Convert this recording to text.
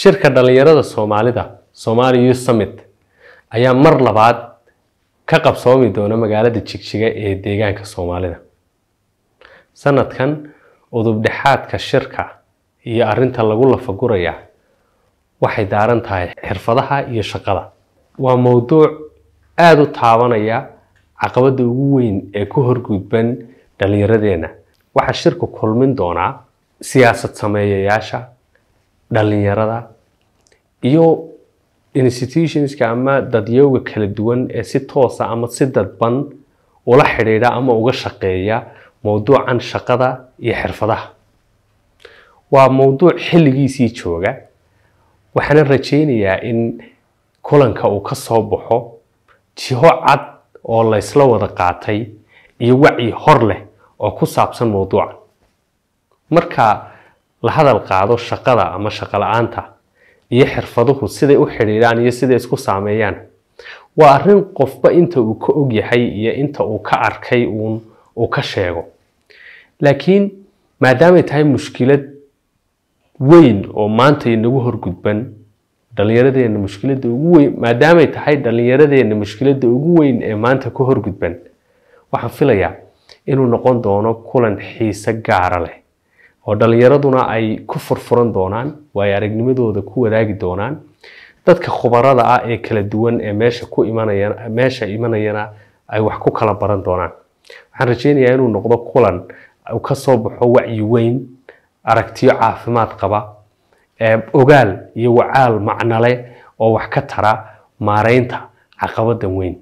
Shirka dhalinyarada Soomaalida, Somali Youth Summit, ayaa mar labaad ka qabsoomi doona magaalada Jigjiga ee deegaanka Soomaalida. Sanadkan udub dhexaadka shirka iyo arinta lagu lafaguraya waxay daaran tahay xirfadaha iyo shaqada. Waa mowduuc aada u taabanaya caqabadda ugu weyn ee ku horgudban dhallinyaradeenna. Waxaa shirku kulmin doonaa siyaasad sameeyayaasha, dhalinyarada iyo institutionska ama dadyowga kala duwan ee si toosa ama si dadban ula xidhiidha ama uga shaqeeya mowduucan shaqada iyo xirfadaha. Waa mowduuc xilligiisii jooga, waxaana rajaynayaa in kulanka uu ka soo baxo jiho cad oo laysla wada qaatay iyo wacyi hor leh oo ku saabsan mowduucan. Marka la hadal qaado shaqada ama shaqo la-aanta iyo xirfaduhu siday u xidhiidhaan iyo siday isku saameeyaan, waa arrin qofba inta uu ka og yahay iyo inta uu ka arkay uun uu ka sheego. Laakiin maadaamay tahay mushkilad weyn oo maanta inagu horgudban dhallinyaradeenna, mushkiladda ugu weyn maadaamay tahay dhallinyaradeenna mushkiladda ugu weyn ee maanta ku horgudban, waxaan filayaa inuu noqon doono kulan xiise gaara leh oo dhallinyaraduna ay ku furfuran doonaan, waayo aragnimadooda ku wadaagi doonaan, dadka khubarada ah ee kala duwan ee meesha ku imanaya, meesha imanayana ay wax ku kala baran doonaan. Waxaan rajaynayaa inuu noqdo kulan uu ka soo baxo wacyi weyn, aragtiyo caafimaad qaba, ogaal iyo wacaal macnale oo wax ka tara maareynta caqabadan weyn.